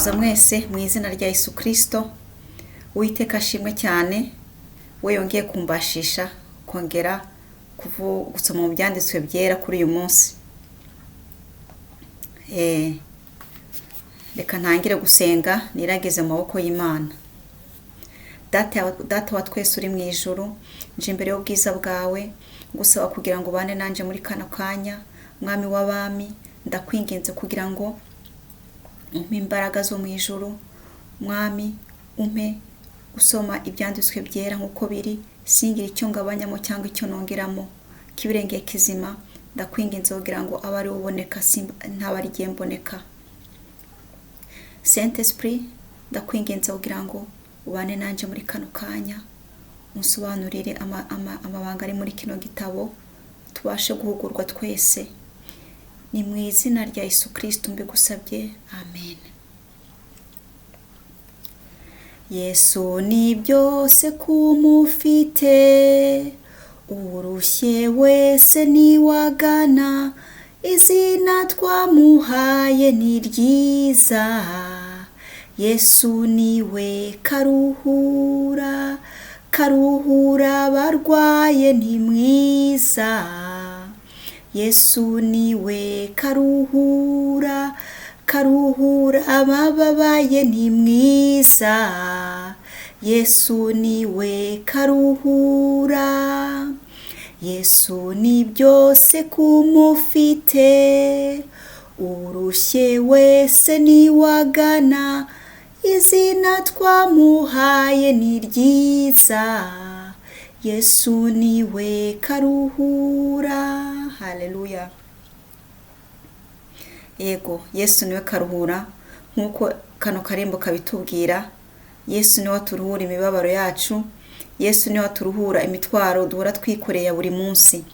Ndabasuhuza mwese mu izina rya Yesu Kristo. Uwiteka ashimwe cyane, we yongeye kumbashisha kongera gusoma mu byanditswe byera kuri uyu munsi. Reka ntangire gusenga nirageze mu maboko y'Imana. Data wa twese uri mu ijuru, nje imbere y'ubwiza bwawe ngusaba kugira ngo ubane nanjye muri kano kanya. Mwami w'abami, ndakwinginze kugira ngo umpe imbaraga zo mu ijuru. Mwami, umpe gusoma ibyanditswe byera nk'uko biri, singire icyo ngabanyamo cyangwa icyo nongeramo kibirengeye kizima. Ndakwinginze kugira ngo abe ari uboneka, ntaba ari igihe mboneka. Saint Esprit, ndakwinginze kugira ngo ubane nanjye muri kano kanya, unsobanurire amabanga ari muri kino gitabo, tubashe guhugurwa twese. Ni mu izina rya Yesu Kristo mbigusabye, amen. Yesu ni byose kumufite, urushye wese niwagana, izina twamuhaye ni ryiza. Yesu niwe karuhura, karuhura abarwaye ni mwiza. Yesu niwe karuhura, karuhura abababaye ni mwiza. Yesu niwe karuhura. Yesu ni byose kumufite, urushye wese niwagana, izina twamuhaye ni ryiza. Yesu niwe karuhura. Haleluya. Yego, Yesu niwe karuhura nk'uko kano karembo kabitubwira. Yesu niwe aturuhura imibabaro yacu. Yesu niwe aturuhura imitwaro duhora twikoreye buri munsi.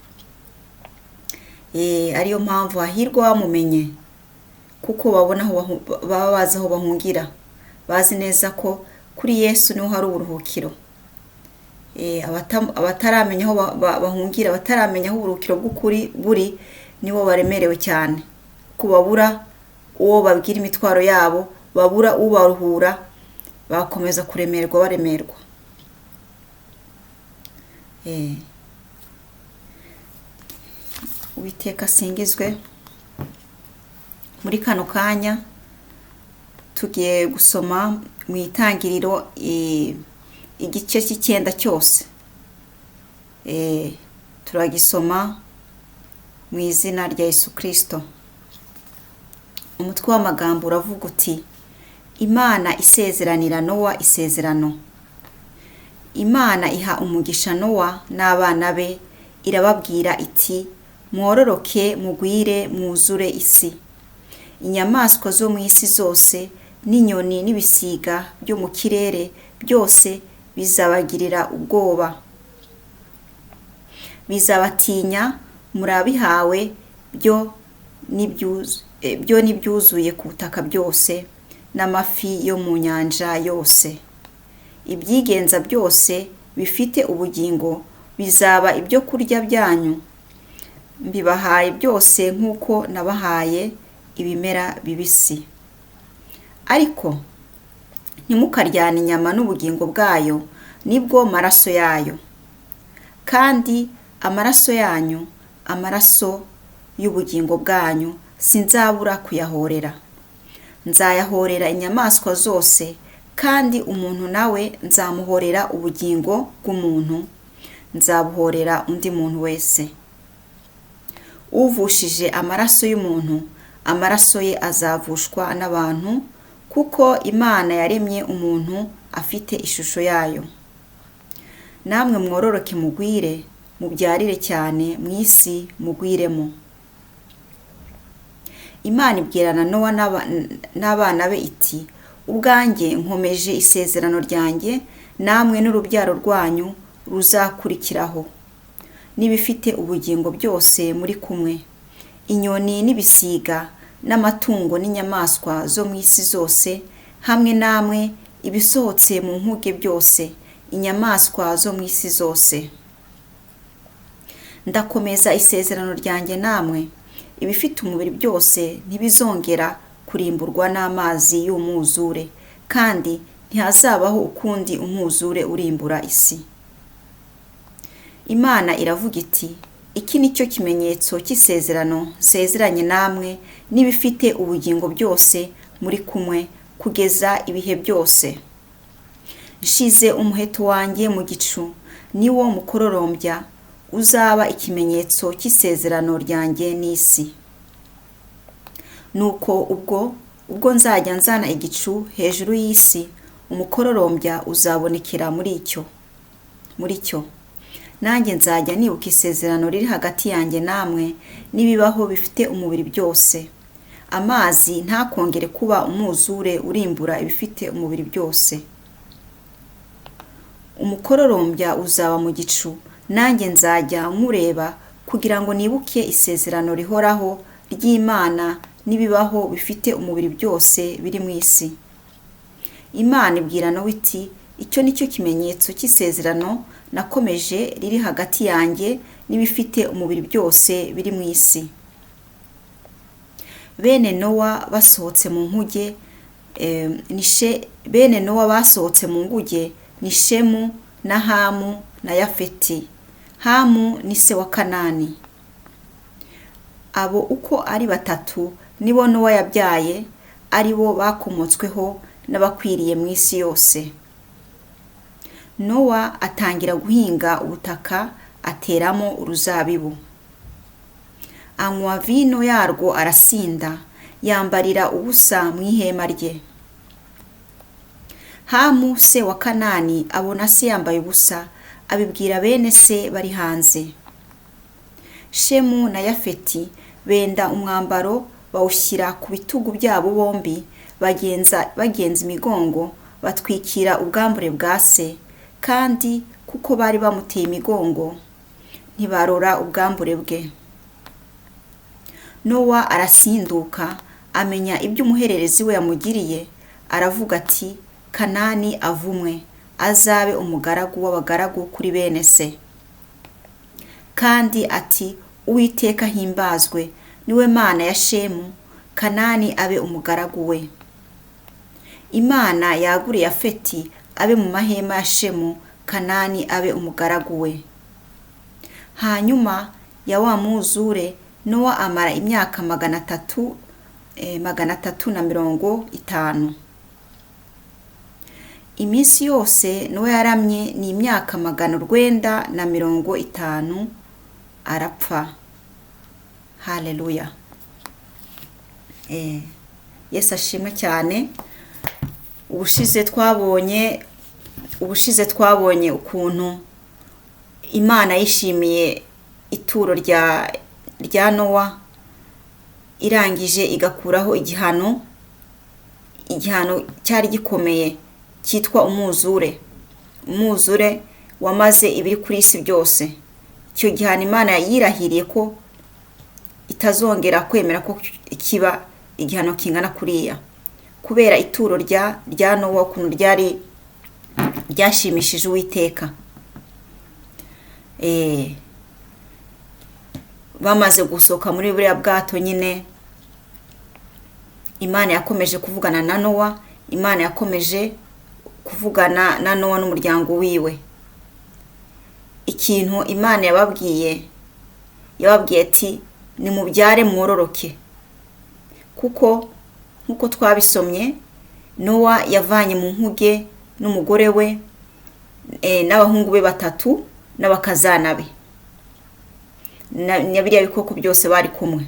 Ariyo mpamvu hahirwa bamumenye, kuko babona aho baba bazi aho bahungira, bazi neza ko kuri Yesu niho hari uburuhukiro. Abataramenya aho bahungira, abataramenya aho uburuhukiro bw'ukuri buri, nibo baremerewe cyane, ko babura uwo babwira imitwaro yabo, babura ubaruhura, bakomeza kuremerwa baremerwa. Uwiteka asingizwe. Muri kano kanya tugiye gusoma mu itangiriro igice cy'icyenda cyose. Turagisoma mu izina rya Yesu Kristo. Umutwe w'amagambo uravuga uti: Imana isezeranira Nowa isezerano. Imana iha umugisha Nowa n'abana be, irababwira iti: mwororoke mugwire mwuzure isi. Inyamaswa zo mu isi zose n'inyoni n'ibisiga byo mu kirere byose bizabagirira ubwoba, bizabatinya. Murabihawe byo n'ibyuzuye ku butaka byose, n'amafi yo mu nyanja yose. Ibyigenza byose bifite ubugingo bizaba ibyo kurya byanyu. Mbibahaye byose nk'uko nabahaye ibimera bibisi. Ariko ntimukaryane inyama n'ubugingo bwayo, nibwo maraso yayo. Kandi amaraso yanyu, amaraso y'ubugingo bwanyu, sinzabura kuyahorera. Nzayahorera inyamaswa zose, kandi umuntu nawe nzamuhorera ubugingo bw'umuntu, nzabuhorera undi muntu wese. Uvushije amaraso y'umuntu, amaraso ye azavushwa n'abantu, kuko Imana yaremye umuntu afite ishusho yayo. Namwe mwororoke mugwire, mubyarire cyane mu isi mugwiremo. Imana ibwirana Nowa n'abana be iti: ubwanjye nkomeje isezerano ryanjye namwe n'urubyaro rwanyu ruzakurikiraho, n'ibifite ubugingo byose muri kumwe, inyoni n'ibisiga n'amatungo n'inyamaswa zo mu isi zose, hamwe namwe ibisohotse mu nkuge byose, inyamaswa zo mu isi zose. Ndakomeza isezerano ryanjye namwe, ibifite umubiri byose ntibizongera kurimburwa n'amazi y'umwuzure, kandi ntihazabaho ukundi umwuzure urimbura isi. Imana iravuga iti: iki ni cyo kimenyetso cy'isezerano nsezeranye namwe n'ibifite ubugingo byose muri kumwe kugeza ibihe byose. Nshize umuheto wanjye mu gicu, niwo mukororombya uzaba ikimenyetso cy'isezerano ryanjye n'isi. Nuko ubwo nzajya nzana igicu hejuru y'isi, umukororombya uzabonekera muri cyo. Nanjye nzajya nibuka isezerano riri hagati yanjye namwe n'ibibaho bifite umubiri byose. Amazi ntakongere kuba umwuzure urimbura ibifite umubiri byose. Umukororombya uzaba mu gicu, nanjye nzajya nkureba kugira ngo nibuke isezerano rihoraho ry'Imana n'ibibaho bifite umubiri byose biri mu isi. Imana ibwira Nowa iti: icyo ni cyo kimenyetso cy'isezerano nakomeje riri hagati yanjye n'ibifite umubiri byose biri mu isi. Bene Nowa basohotse mu nkuge bene Nowa basohotse mu nguge ni Shemu na Hamu na Yafeti. Hamu ni se wa Kanani. Abo uko ari batatu nibo Nowa yabyaye, ari bo bakomotsweho n'abakwiriye mu isi yose. Nowa atangira guhinga ubutaka, ateramo uruzabibu. Anywa vino yarwo arasinda, yambarira ubusa mu ihema rye. Hamu se wa Kanani abona se yambaye ubusa, abibwira bene se bari hanze. Shemu na Yafeti benda umwambaro bawushyira ku bitugu byabo bombi, bagenza imigongo, batwikira ubwambure bwa se, kandi kuko bari bamuteye imigongo ntibarora ubwambure bwe. Nowa arasinduka, amenya ibyo umuhererezi we yamugiriye, aravuga ati: Kanani avumwe, azabe umugaragu w'abagaragu kuri bene se. Kandi ati: Uwiteka ahimbazwe, niwe Mana ya Shemu, Kanani abe umugaragu we. Imana yagure Yafeti abe mu mahema ya Shemu, Kanani abe umugaragu we. Hanyuma ya wa mwuzure, Nowa amara imyaka 350. Iminsi yose Nowa yaramye ni imyaka 950, arapfa. Haleluya. Yesu ashimwe cyane. Ubushize twabonye ukuntu Imana yishimiye ituro rya Nowa, irangije igakuraho igihano cyari gikomeye cyitwa umwuzure. Umwuzure wamaze ibiri kuri isi byose. Icyo gihano Imana yirahiriye ko itazongera kwemera ko kiba igihano kingana kuriya, kubera ituro rya Nowa ukuntu ryari ryashimishije Uwiteka. Bamaze gusohoka muri buriya bwato nyine, Imana yakomeje kuvugana na Nowa, Imana yakomeje kuvugana na Nowa n'umuryango wiwe. Ikintu Imana yababwiye ati: nimubyare mwororoke. Kuko nkuko twabisomye, Nowa yavanye mu nkuge n'umugore we n'abahungu be batatu n'abakazana be, na biriya bikoko byose bari kumwe,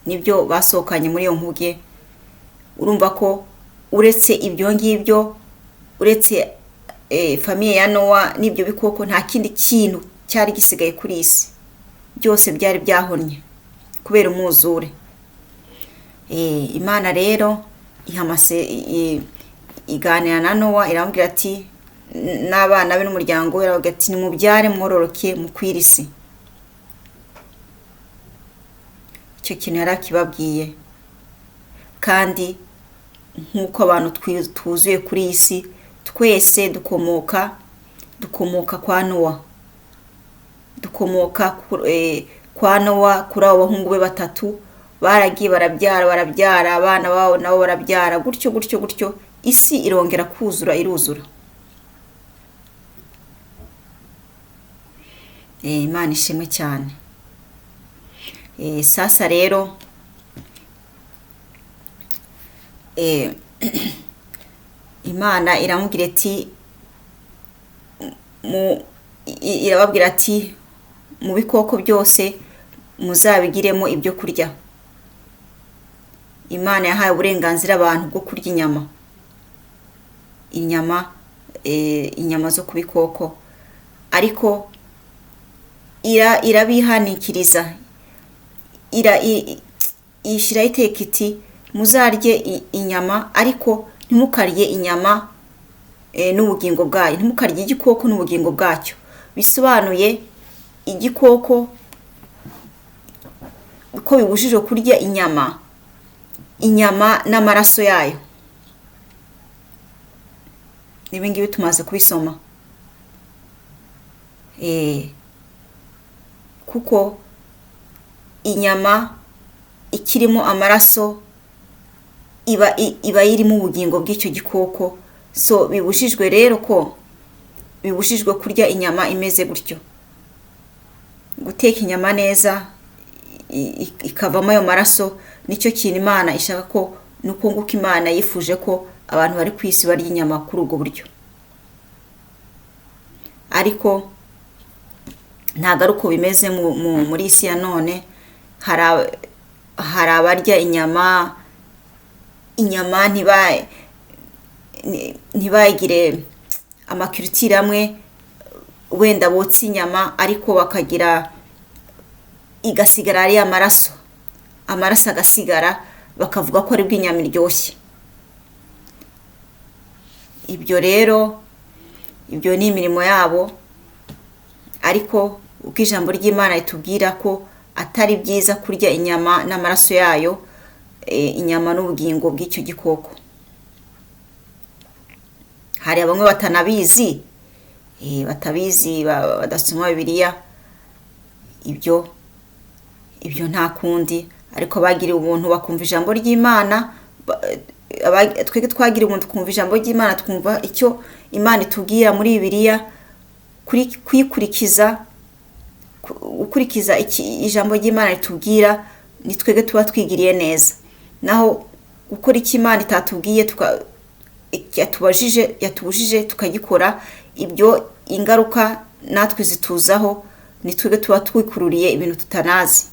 nibyo basohokanye muri iyo nkuge. Urumva ko uretse ibyo ngibyo, uretse famiye ya Nowa n'ibyo bikoko, nta kindi kintu cyari gisigaye kuri isi, byose byari byahonnye kubera umwuzure. Imana rero iganira na Nowa, iramubwira ati n'abana be n'umuryango we, iravuga ati nimubyare mwororoke mukwire isi. Icyo kintu yarakibabwiye. Kandi nk'uko abantu twuzuye kuri iyi si, twese dukomoka kwa Nowa, dukomoka kwa Nowa, kuri abo bahungu be batatu, Baragiye barabyara, barabyara, abana babo nabo barabyara, gutyo gutyo gutyo, isi irongera kuzura, iruzura. Imana ishimwe cyane. Sasa rero Imana iramubwira iti, irababwira ati mu bikoko byose muzabigiremo ibyo kurya. Imana yahaye uburenganzira abantu bwo kurya inyama, inyama zo ku bikoko, ariko irabihanikiriza, ishyiraho iteka iti muzarye inyama, ariko ntimukarye inyama n'ubugingo bwayo, ntimukarye igikoko n'ubugingo bwacyo. Bisobanuye igikoko ko bibujijwe kurya inyama n'amaraso yayo. Ibi ngibi tumaze kubisoma, kuko inyama ikirimo amaraso iba irimo ubugingo bw'icyo gikoko. So bibujijwe rero ko bibujijwe kurya inyama imeze gutyo. Guteka inyama neza ikavamo ayo maraso, nicyo kintu Imana ishaka ko, nuko nguko Imana yifuje ko abantu bari ku isi barya inyama kuri ubwo buryo. Ariko ntabwo ari uko bimeze muri isi ya none. Hari abarya inyama ntibagire amakiritire amwe, wenda botsa inyama ariko bakagira igasigara ari amaraso, amaraso agasigara, bakavuga ko aribwo inyama iryoshye. Ibyo rero ibyo ni imirimo yabo, ariko uko ijambo ry'Imana ritubwira ko atari byiza kurya inyama n'amaraso yayo, inyama n'ubugingo bw'icyo gikoko. Hari bamwe batanabizi, batabizi, badasoma Bibiliya, ibyo nta kundi. Ariko bagiriye ubuntu bakumva ijambo ry'Imana, twebwe twagiriye ubuntu twumva ijambo ry'Imana, twumva icyo Imana itubwira muri Bibiliya, kuyikurikiza, gukurikiza ijambo ry'Imana ritubwira, ni twebwe tuba twigiriye neza. Naho gukora icyo Imana itatubwiye, yatubujije tukagikora, ibyo ingaruka natwe zituzaho, ni twebwe tuba twikururiye ibintu tutanazi.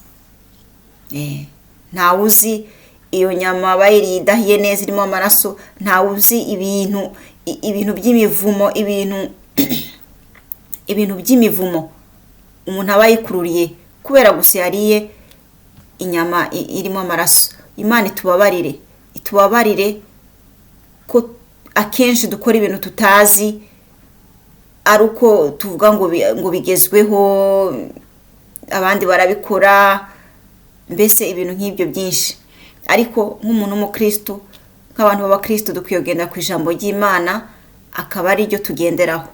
Ntawe uzi iyo nyama bayiriye idahiye neza irimo amaraso, ntawe uzi ibintu by'imivumo, ibintu by'imivumo umuntu aba yikururiye kubera gusa yariye inyama irimo amaraso. Imana itubabarire, itubabarire ko akenshi dukora ibintu tutazi, ari uko tuvuga ngo bigezweho, abandi barabikora, mbese ibintu nk'ibyo byinshi. Ariko nk'umuntu w'umukristo, nk'abantu b'abakristo, dukwiye kugenda ku ijambo ry'Imana, akaba ari ryo tugenderaho.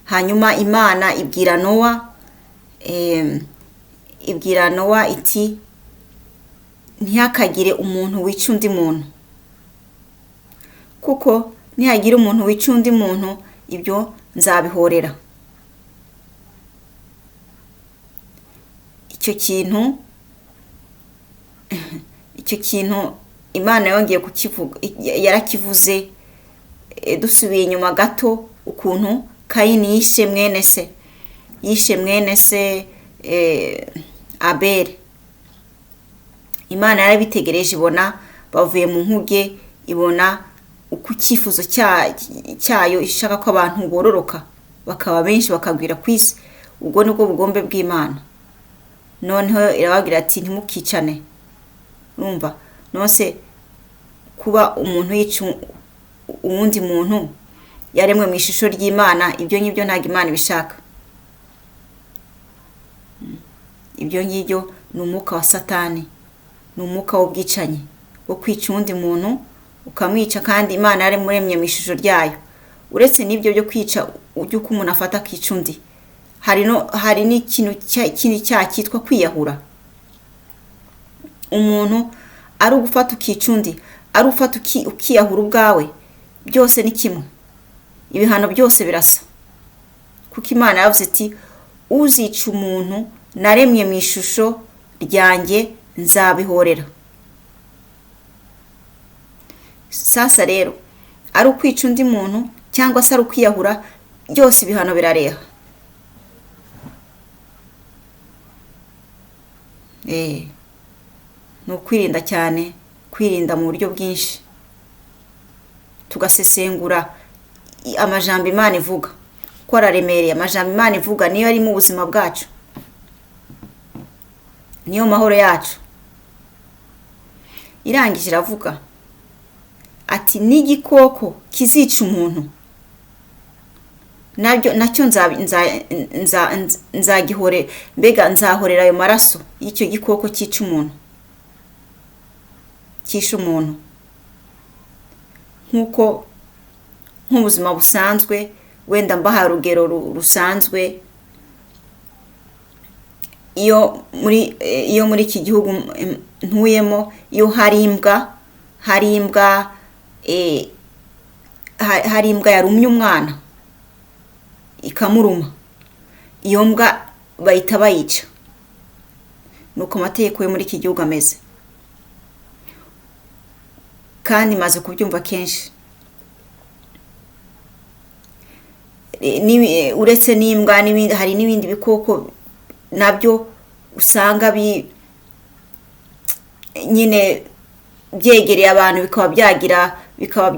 Hanyuma Imana ibwira Nowa, iti ntihakagire umuntu wica undi muntu, kuko nihagira umuntu wica undi muntu, ibyo nzabihorera. Icyo kintu Imana yongeye kukivuga, yarakivuze. Dusubiye inyuma gato, ukuntu Kayini yishe mwene se, Abeli. Imana yarabitegereje, ibona bavuye mu nkuge, ibona uko icyifuzo cyayo ishaka ko abantu bororoka bakaba benshi bakagwira ku isi. Ubwo nibwo bugombe bw'Imana. Noneho irababwira ati ntimukicane. Urumva nonse kuba umuntu yica uwundi muntu yaremwe mu ishusho ry'Imana, ibyo ngibyo ntabwo Imana ibishaka. Ibyo ngibyo ni umwuka wa Satani, ni umwuka w'ubwicanyi, wo kwica uwundi muntu ukamwica, kandi Imana yarimuremye mu ishusho ryayo. Uretse n'ibyo byo kwica, by'uko umuntu afata akica undi, hari n'ikintu kindi cyaha cyitwa kwiyahura. Umuntu ari ugufata ukica undi, ari ufata ukiyahura ubwawe, byose ni kimwe, ibihano byose birasa. Kuko Imana yavuze iti uzica umuntu naremye mu ishusho ryanjye nzabihorera. Sasa rero ari ukwica undi muntu cyangwa se ari ukwiyahura, byose ibihano birareha. Ni ukwirinda cyane, kwirinda mu buryo bwinshi, tugasesengura amajambo Imana ivuga, kuko araremereye. Amajambo Imana ivuga niyo ari mu buzima bwacu, niyo mahoro yacu. Irangije iravuga ati n'igikoko kizica umuntu nacyo nzagihore, mbega nzahorera ayo maraso y'icyo gikoko cyica umuntu, cyishe umuntu. Nk'uko nk'ubuzima busanzwe, wenda mbaha urugero rusanzwe, iyo muri iki gihugu ntuyemo, iyo hari imbwa, hari imbwa yarumye umwana ikamuruma, iyo mbwa bahita bayica. Nuko amategeko yo muri iki gihugu ameze, kandi maze kubyumva kenshi. Uretse n'imbwa, hari n'ibindi bikoko nabyo usanga nyine byegereye abantu, bikaba byagira, bikaba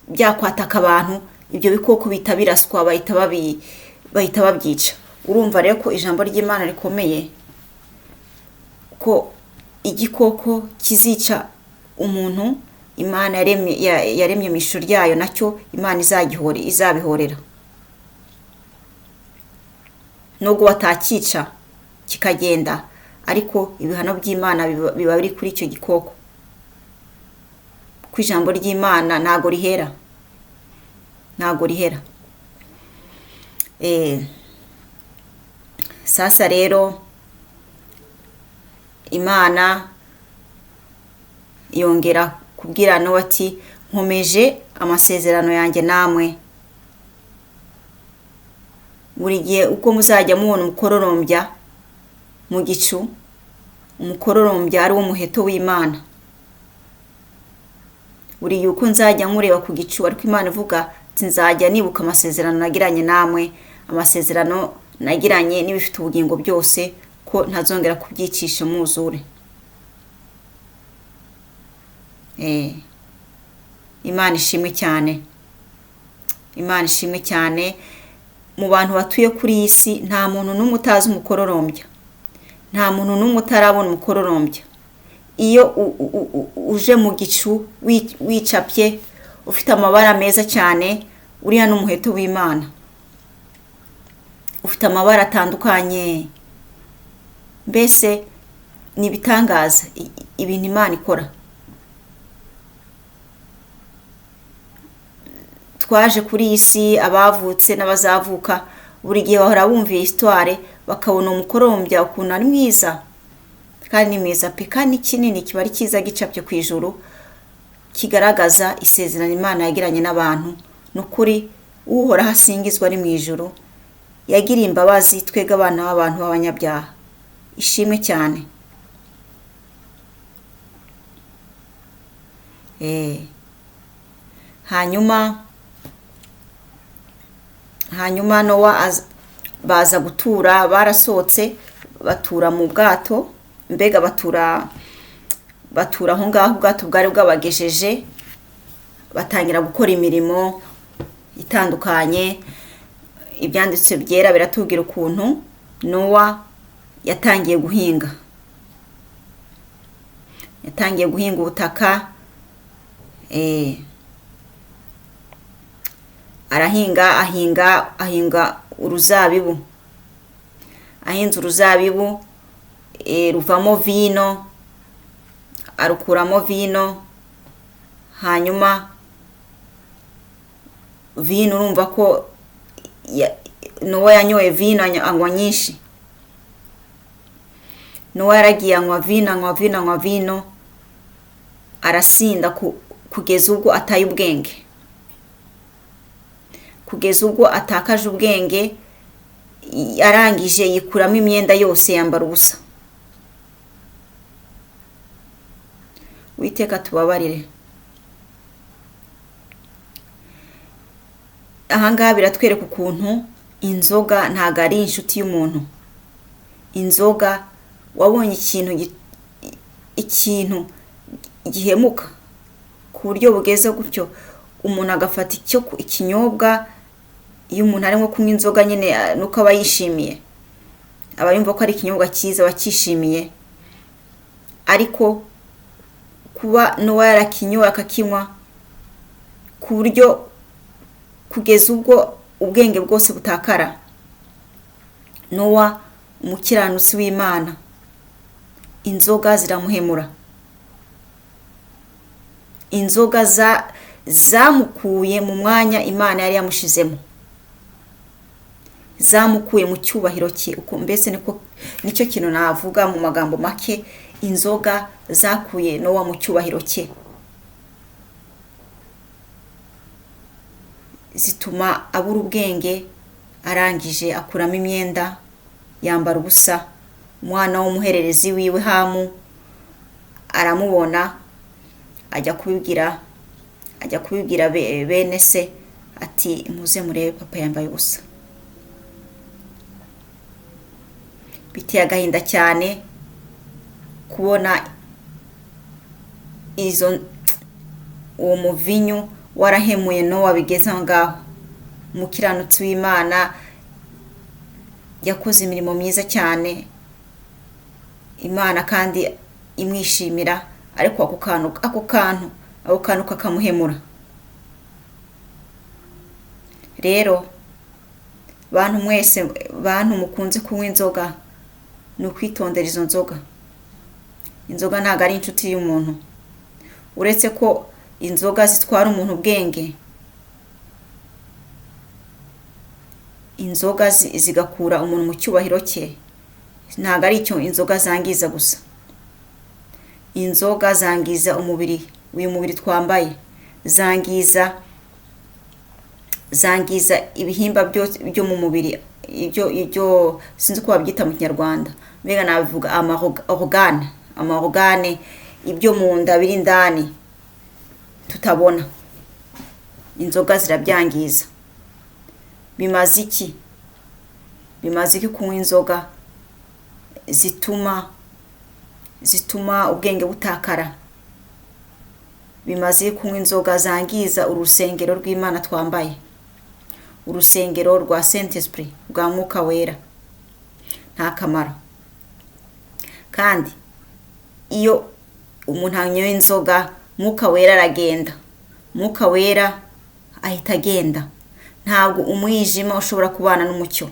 byakwataka abantu. Ibyo bikoko bita biraswa, bahita babyica. Urumva rero ko ijambo ry'Imana rikomeye, ko igikoko kizica umuntu Imana yaremye mu ishusho ryayo, nacyo Imana izabihorera. Nubwo batakica kikagenda, ariko ibihano by'Imana biba biri kuri icyo gikoko. Ku ijambo ry'Imana ntago rihera, ntago rihera. Sasa rero Imana yongera kubwira Nowa ati nkomeje amasezerano yanjye namwe. Buri gihe uko muzajya mubona umukororombya mu gicu, umukororombya ari wo muheto w'Imana. Buri gihe uko nzajya nkureba ku gicu, ariko Imana ivuga ati nzajya nibuka amasezerano nagiranye namwe, amasezerano nagiranye n'ibifite ubugingo byose, ko ntazongera kubyicisha umwuzure. Imana ishimwe cyane, Imana ishimwe cyane. Mu bantu batuye kuri iyi si nta muntu n'umwe utazi umukororombya, nta muntu n'umwe utarabona umukororombya. Iyo uje mu gicu wicapye, ufite amabara meza cyane, uriya n'umuheto w'Imana, ufite amabara atandukanye, mbese ni ibitangaza ibintu Imana ikora. Twaje kuri iyi si, abavutse n'abazavuka buri gihe bahora bumviye histoire, bakabona umukororombya ukuntu ari mwiza, kandi ni mwiza pe, kandi kinini kiba ari cyiza gicapye ku ijuru, kigaragaza isezerano Imana yagiranye n'abantu. Nukuri Uhoraho asingizwa ari mu ijuru, yagiriye imbabazi twebwe abana b'abantu b'abanyabyaha. Ishimwe cyane. Hanyuma Nowa baza gutura, barasohotse batura mu bwato, mbega batura aho ngaho ubwato bwari bwabagejeje, batangira gukora imirimo itandukanye. Ibyanditswe byera biratubwira ukuntu Nowa yatangiye guhinga, yatangiye guhinga ubutaka, arahinga, ahinga uruzabibu, ahinze uruzabibu, ruvamo vino, arukuramo vino, hanyuma Vino, urumva ko Nowa yanyoye vino, anywa nyinshi. Nowa yaragiye anywa vino, anywa vino, anywa vino, arasinda kugeza ubwo ataye ubwenge, kugeza ubwo atakaje ubwenge. Arangije yikuramo imyenda yose, yambara ubusa. Uwiteka tubabarire. Ahangaha biratwereka ukuntu inzoga ntabwo ari inshuti y'umuntu. Inzoga, wabonye ikintu gihemuka ku buryo bugeze gutyo, umuntu agafata ikinyobwa. Iyo umuntu arimo kunywa inzoga nyine nuko aba yishimiye, aba yumva ko ari ikinyobwa cyiza, aba akishimiye. Ariko kuba n'uwa yarakinyoye akakinywa ku buryo kugeza ubwo ubwenge bwose butakara. Nowa umukiranutsi w'Imana, inzoga ziramuhemura. Inzoga zamukuye mu mwanya Imana yari yamushizemo, zamukuye mu cyubahiro cye. Uko mbese nicyo kintu navuga mu magambo make, inzoga zakuye Nowa mu cyubahiro cye, zituma abura ubwenge. Arangije akuramo imyenda, yambara ubusa. Umwana w'umuhererezi wiwe Hamu aramubona, ajya kubibwira bene se ati muze murebe papa yambaye ubusa. Biteye agahinda cyane kubona uwo muvinyu warahemuye Nowa bigeze aho ngaho. Umukiranutsi w'Imana yakoze imirimo myiza cyane, Imana kandi imwishimira, ariko ako kantu kakamuhemura. Rero bantu mwese, bantu mukunze kunywa inzoga, ni ukwitondera izo nzoga. Inzoga ntabwo ari inshuti y'umuntu, uretse ko inzoga zitwara umuntu ubwenge, inzoga zigakura umuntu mu cyubahiro cye. Ntabwo ari icyo inzoga zangiza gusa, inzoga zangiza umubiri, uyu mubiri twambaye, zangiza ibihimba byo mu mubiri, ibyo sinzi uko babyita mu Kinyarwanda, mbega nabivuga amaorgane, ibyo mu nda biri indani tutabona, inzoga zirabyangiza. Bimaze iki? Bimaze iki kunywa inzoga zituma ubwenge butakara? Bimaze kunywa inzoga zangiza urusengero rw'Imana twambaye, urusengero rwa Saint Esprit, rwa Mwuka Wera? Nta kamaro. Kandi iyo umuntu anyoye inzoga, Mwuka Wera aragenda, Mwuka Wera ahita agenda. Ntabwo umwijima ushobora kubana n'umucyo,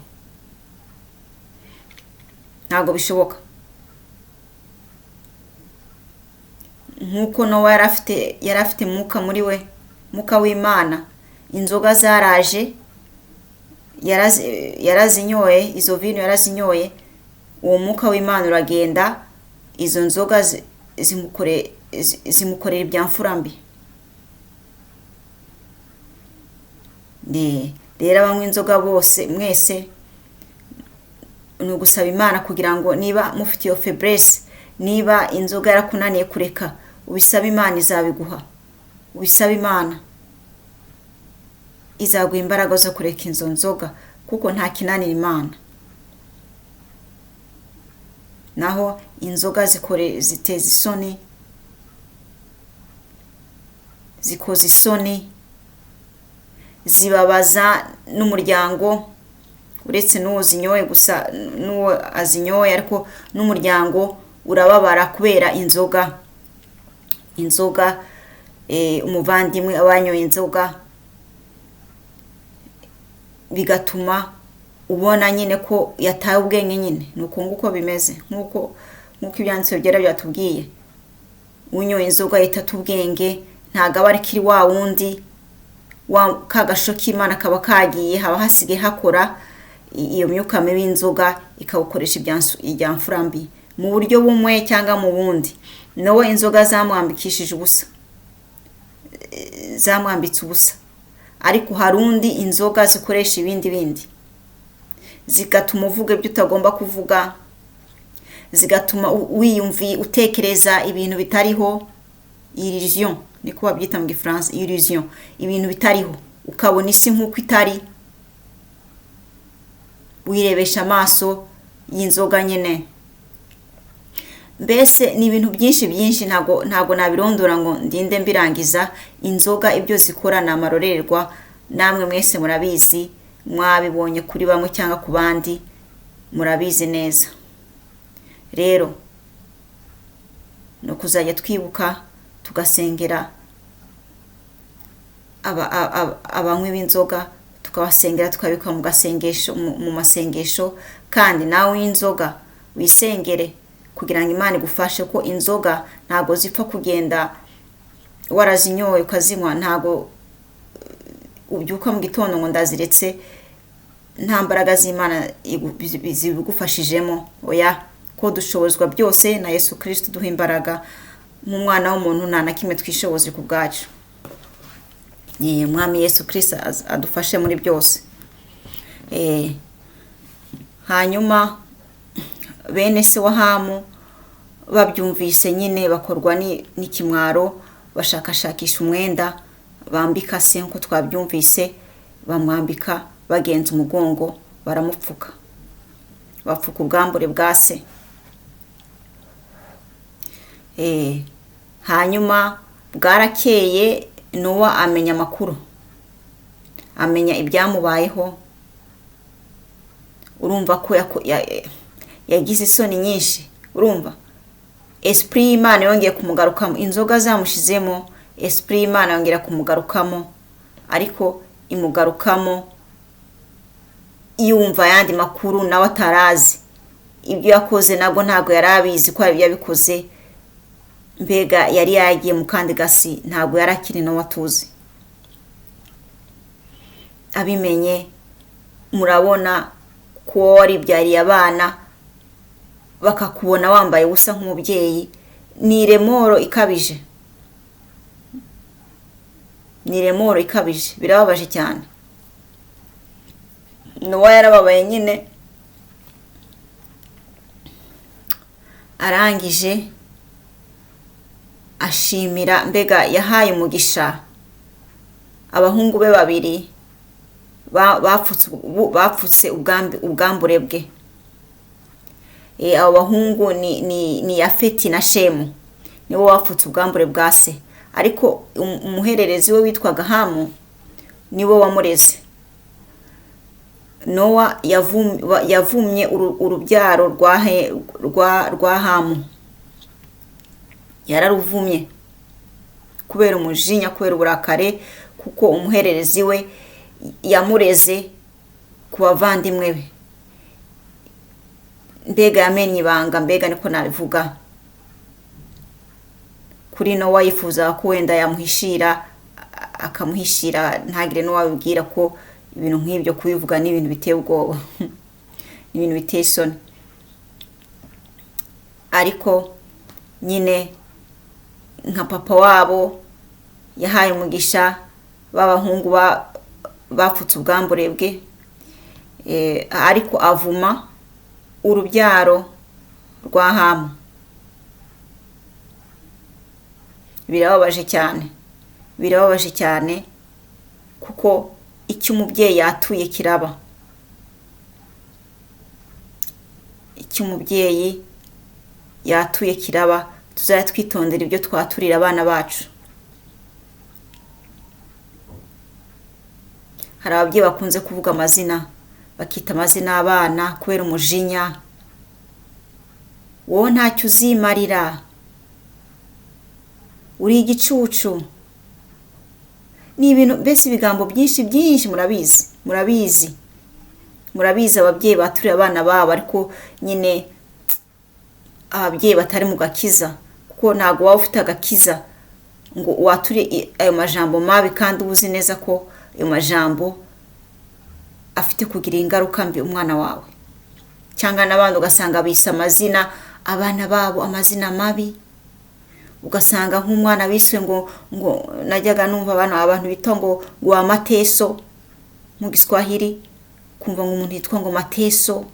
ntabwo bishoboka. Nk'uko Nowa yari afite Mwuka muri we, Mwuka w'Imana, inzoga zaraje, yarazinyoye, izo vino yarazinyoye, uwo Mwuka w'Imana uragenda, izo nzoga zimukorera ibyamfura mbi. Rero abanywa inzoga bose mwese, ni ugusaba Imana kugira ngo niba mufite iyo faiblesse, niba inzoga yarakunaniye kureka, ubisaba Imana izabiguha. Ubisaba Imana izaguha imbaraga zo kureka izo nzoga, kuko nta kinanira Imana. Naho inzoga ziteza isoni, zikoza isoni, zibabaza n'umuryango, uretse n'uwo zinyoye gusa, n'uwo azinyoye, ariko n'umuryango urababara kubera inzoga. Inzoga, umuvandimwe abanyoye inzoga, bigatuma ubona nyine ko yataye ubwenge nyine. Ni uko nguko bimeze, nk'uko ibyanditswe byera byatubwiye. Unyoye inzoga yitata ubwenge, ntabwo aba akiri wa wundi Ka gasho k'Imana kaba kagiye, haba hasigaye hakora iyo myuka mibi y'inzoga, ikawukoresha ibya mfura mbi mu buryo bumwe cyangwa mu bundi. Nowa inzoga zamwambikishije ubusa, zamwambitse ubusa, ariko hari undi inzoga zikoresha ibindi bindi, zigatuma uvuga ibyo utagomba kuvuga, zigatuma wiyumvi utekereza ibintu bitariho, illusion niko babyita mu Gifaransa, illusion, ibintu bitariho, ukabona isi nk'uko itari, wirebesha amaso y'inzoga nyine. Mbese ni ibintu byinshi byinshi, ntago nabirondora ngo ndinde mbirangiza. Inzoga ibyo zikora ni amarorerwa, namwe mwese murabizi, mwabibonye kuri bamwe cyangwa ku bandi, murabizi neza. Rero ni ukuzajya twibuka tugasengera abanywi b'inzoga, tukabasengera, tukabika mu masengesho. Kandi nawe w'inzoga wisengere kugira ngo Imana igufashe, ko inzoga ntago zipfa kugenda warazinyoye ukazinywa, ntago ubyuka mu gitondo ngo ndaziretse nta mbaraga z'Imana zibigufashijemo. Oya, ko dushobozwa byose na Yesu Kristo duha imbaraga. Nk'umwana w'umuntu nta na kimwe twishoboze ku bwacu. Umwami Yesu Kristo adufashe muri byose. Hanyuma bene se wa Hamu babyumvise nyine bakorwa n'ikimwaro, bashakashakisha umwenda bambika se nk'uko twabyumvise, bamwambika bagenza umugongo, baramupfuka, bapfuka ubwambure bwa se. Hanyuma bwarakeye Nowa amenya amakuru, amenya ibyamubayeho. Urumva ko yagize isoni nyinshi. Urumva esprit y'Imana yongeye kumugarukamo, inzoga zamushizemo, esprit y'Imana yongera kumugarukamo, ariko imugarukamo yumva ayandi makuru nawe atarazi. Ibyo yakoze nabwo ntabwo yari abizi ko yabikoze, mbega yari yagiye mu kandi gasi, ntabwo yari akiri Nowa tuzi. Abimenye murabona ko waribyariye abana bakakubona wambaye ubusa nk'umubyeyi, ni remoro ikabije, ni remoro ikabije, birababaje cyane. Nowa yarababaye nyine, arangije ashimira, mbega yahaye umugisha abahungu be babiri bapfutse ubwambure bwe. Abo bahungu ni Yafeti na Shemu, nibo bapfutse ubwambure bwa se. Ariko umuhererezi we witwaga Hamu niwe wamureze. Nowa yavumye urubyaro rwa Hamu, yararuvumye kubera umujinya, kubera uburakare, kuko umuhererezi we yamureze ku bavandimwe be. Mbega yamenye ibanga, mbega niko nabivuga. Kuri Nowa yifuza ko wenda yamuhishira, akamuhishira ntagire n'uwabibwira, ko ibintu nk'ibyo kubivuga ni ibintu biteye ubwoba, ni ibintu biteye isoni. Ariko nyine nka papa wabo yahaye umugisha b'abahungu bapfutse ubwambure bwe, ariko avuma urubyaro rwa Hamu. Birababaje cyane, birababaje cyane, kuko icyo umubyeyi yatuye kiraba. Icyo umubyeyi yatuye kiraba. Tuzajya twitondera ibyo twaturira abana bacu. Hari ababyeyi bakunze kuvuga amazina, bakita amazina abana kubera umujinya. Wowe ntacyo uzimarira, uri igicucu. Ni ibintu mbese ibigambo byinshi byinshi, murabizi, murabizi, murabizi ababyeyi baturiye abana babo, ariko nyine ababyeyi batari mu gakiza, kuko ntago waba ufite agakiza ngo wature ayo majambo mabi kandi uzi neza ko ayo majambo afite kugira ingaruka mbi umwana wawe. Cyangwa n'abandi ugasanga bise amazina abana babo amazina mabi, ugasanga nk'umwana biswe ngo najyaga numva abantu bita ngo wa Mateso mu Giswahili, kumva ngo umuntu yitwa ngo Mateso.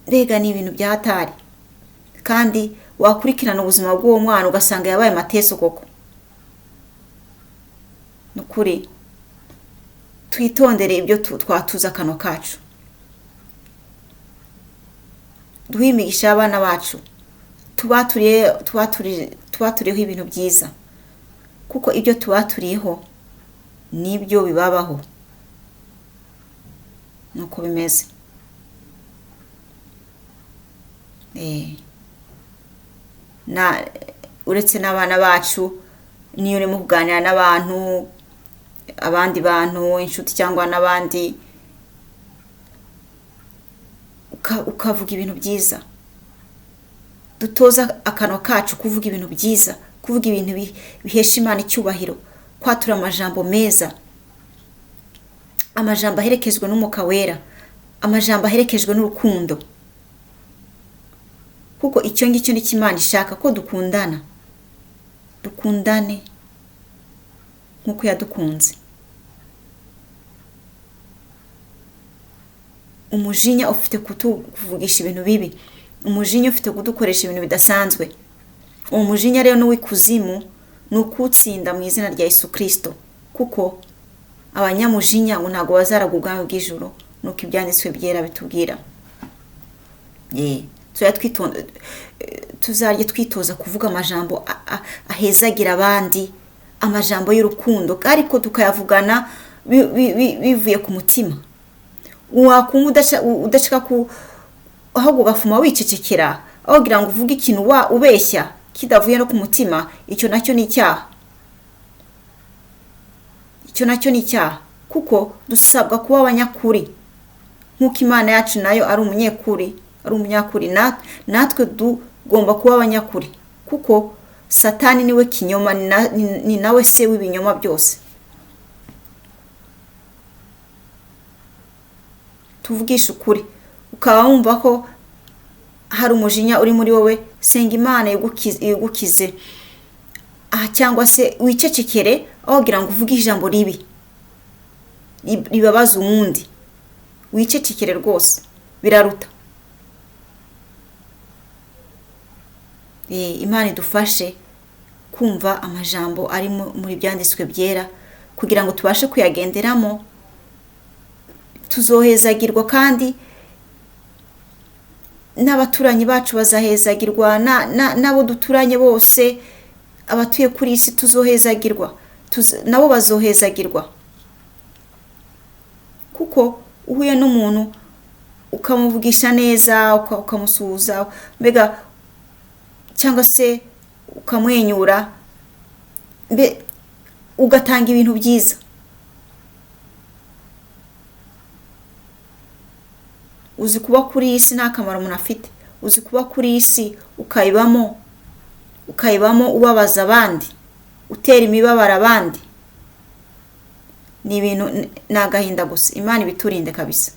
Mbega ni ibintu bya hatari. Kandi wakurikirana ubuzima bw'uwo mwana ugasanga yabaye Mateso koko. Nukuri twitondere ibyo twatuza akanwa kacu, duhe imigisha abana bacu, tubaturiyeho ibintu byiza, kuko ibyo tubaturiyeho nibyo bibabaho. Nuko bimeze. Na uretse n'abana bacu, niyo urimo kuganira n'abantu, abandi bantu, inshuti cyangwa n'abandi, ukavuga ibintu byiza. Dutoza akanwa kacu kuvuga ibintu byiza, kuvuga ibintu bihesha Imana icyubahiro, kwatura amajambo meza, amajambo aherekezwe n'Umwuka Wera, amajambo aherekejwe n'urukundo. Kuko icyo ngicyo ni cyo Imana ishaka, ko dukundana, dukundane nk'uko yadukunze. Umujinya ufite kutuvugisha ibintu bibi, umujinya ufite kudukoresha ibintu bidasanzwe. Uwo mujinya rero n'uw'ikuzimu ni ukutsinda mu izina rya Yesu Kristo, kuko abanyamujinya ngo ntabwo bazaragwa ubwami bw'ijuru, nuko ibyanditswe byera bitubwira. Tuzajya twitoza kuvuga amajambo ahezagira abandi, amajambo y'urukundo, ariko tukayavugana bivuye ku mutima. Wakumva udashaka ku ahubwo ugafuma wicecekera, aho kugira ngo uvuge ikintu ubeshya kidavuye no ku mutima, icyo nacyo ni icyaha. Icyo nacyo ni icyaha, kuko dusabwa kuba abanyakuri nk'uko Imana yacu nayo ari umunyekuri, ari umunyakuri. Natwe tugomba kuba abanyakuri, kuko Satani niwe kinyoma, ni nawe se w'ibinyoma byose. Tuvugisha ukuri. Ukaba wumva ko hari umujinya uri muri wowe, senga Imana igukize, cyangwa se wicecekere aho kugira ngo uvuge ijambo ribi ribabaza uwundi. Wicecekere rwose, biraruta. Imana idufashe kumva amajambo ari muri byanditswe byera, kugira ngo tubashe kuyagenderamo. Tuzohezagirwa, kandi n'abaturanyi bacu bazahezagirwa, n'abo duturanye bose, abatuye kuri isi tuzohezagirwa, nabo bazohezagirwa. Kuko uhuye n'umuntu ukamuvugisha neza, ukamusuhuza, mbega cyangwa se ukamwenyura, ugatanga ibintu byiza. Uzi kuba kuri isi nta kamaro umuntu afite. Uzi kuba kuri isi ukayibamo ubabaza abandi, utera imibabaro abandi. Ni ibintu, ni agahinda gusa. Imana ibiturinde kabisa.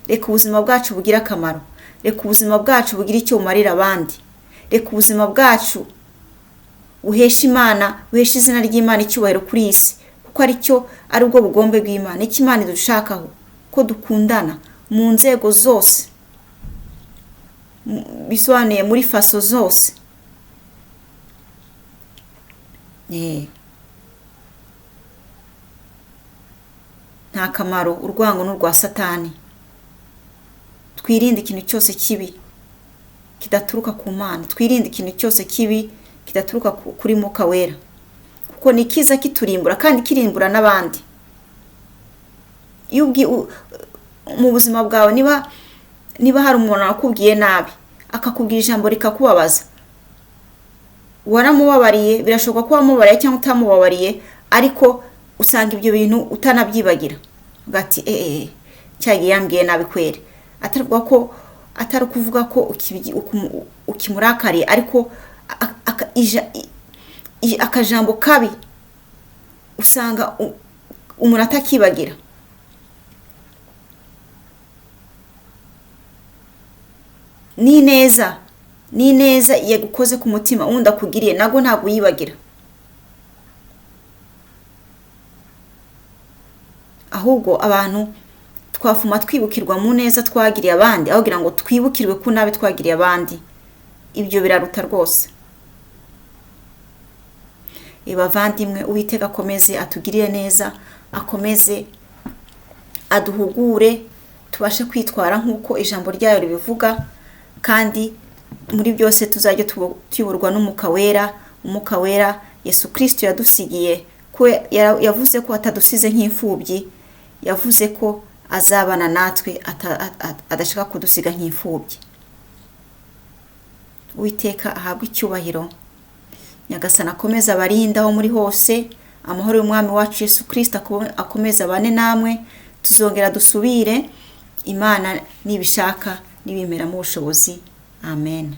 Reka ubuzima bwacu bugire akamaro, reka ubuzima bwacu bugire icyo bumarira abandi, reka ubuzima bwacu buhesha Imana, buhesha izina ry'Imana icyubahiro kuri isi, kuko aricyo ari ubwo bugombe bw'Imana. Icyo Imana idushakaho, ko dukundana mu nzego zose, bisobanuye muri faso zose. Nta kamaro urwango n'urwa Satani. Twirinde ikintu cyose kibi kidaturuka ku Mana, twirinde ikintu cyose kibi kidaturuka kuri Mwuka Wera, kuko ni kiza kiturimbura kandi kirimbura n'abandi. Iyo mu buzima bwawe niba hari umuntu akubwiye nabi, akakubwira ijambo rikakubabaza, waramubabariye, birashoboka ko wamubabariye cyangwa utamubabariye, ariko usanga ibyo bintu utanabyibagira, ugati cyagiye yambwiye nabi kwere. Atari ko atari kuvuga ko ukimurakariye, ariko akajambo kabi Usanga umuntu atakibagira. N'ineza yagukoze ku mutima wundi akugiriye, nabwo ntabwo uyibagira. Ahubwo abantu twafuma twibukirwa mu neza twagiriye abandi, aho kugira ngo twibukirwe ku nabi twagiriye abandi. Ibyo biraruta rwose. Bavandimwe, Uwiteka akomeze atugirire neza, akomeze aduhugure, tubashe kwitwara nk'uko ijambo ryayo ribivuga, kandi muri byose tuzajya tuyoborwa n'Umwuka Wera. Umwuka Wera Yesu Kristo yadusigiye, ko yavuze ko atadusize nk'imfubyi, yavuze ko azabana natwe, adashaka kudusiga nk'imfubyi. Uwiteka ahabwe icyubahiro. Nyagasani akomeze abarinde aho muri hose. Amahoro y'Umwami wacu Yesu Kristo akomeze abane namwe. Tuzongera dusubire, Imana nibishaka nibimeramo ubushobozi. Amen.